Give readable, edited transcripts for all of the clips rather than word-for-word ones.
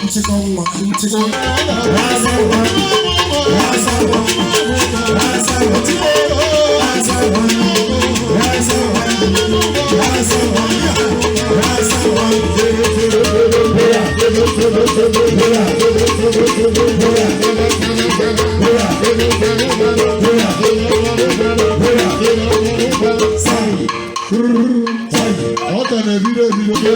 Nchịkọ nwa, nchịkọ. Ọ ka na-ebido ebido.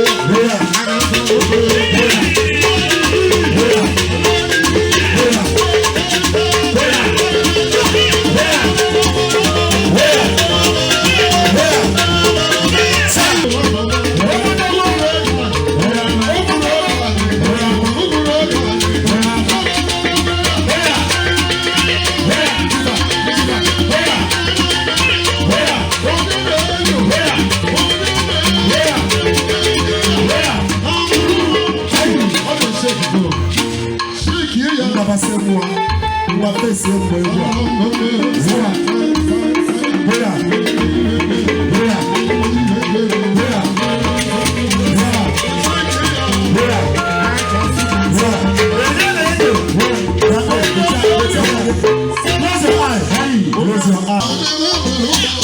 Ngwa fesi mgbe egwu a. Zira, zira, zira, zira, zira, zira, zira. Close your eye. Close your eye.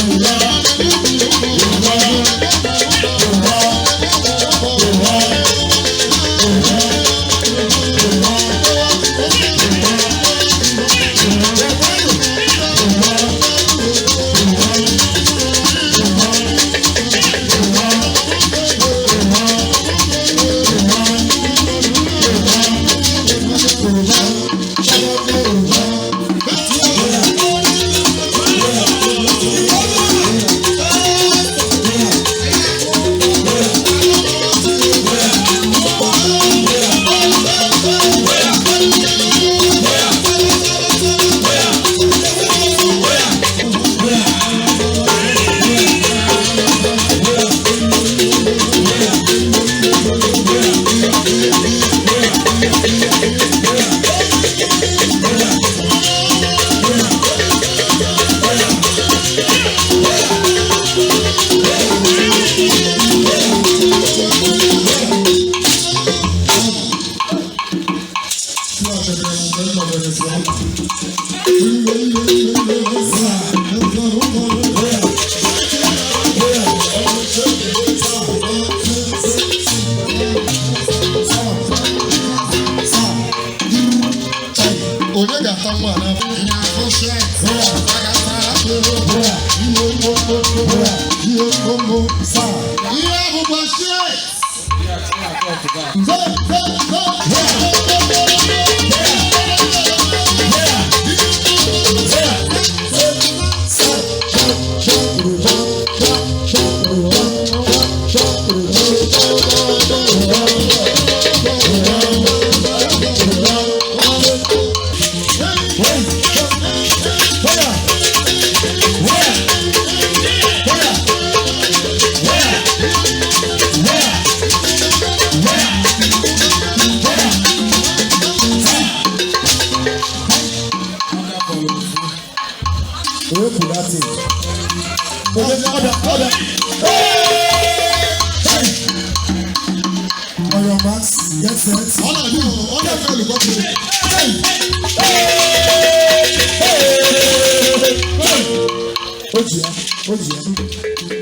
Onye ga-ata nwa a n'afọ? Ihe abụkwa shit. Wepụ that thing. Ọbịa, ọbịa. On your marks, get set. Ọ na-adị ọ na-efe helikọpta. O ji ya, o ji ya.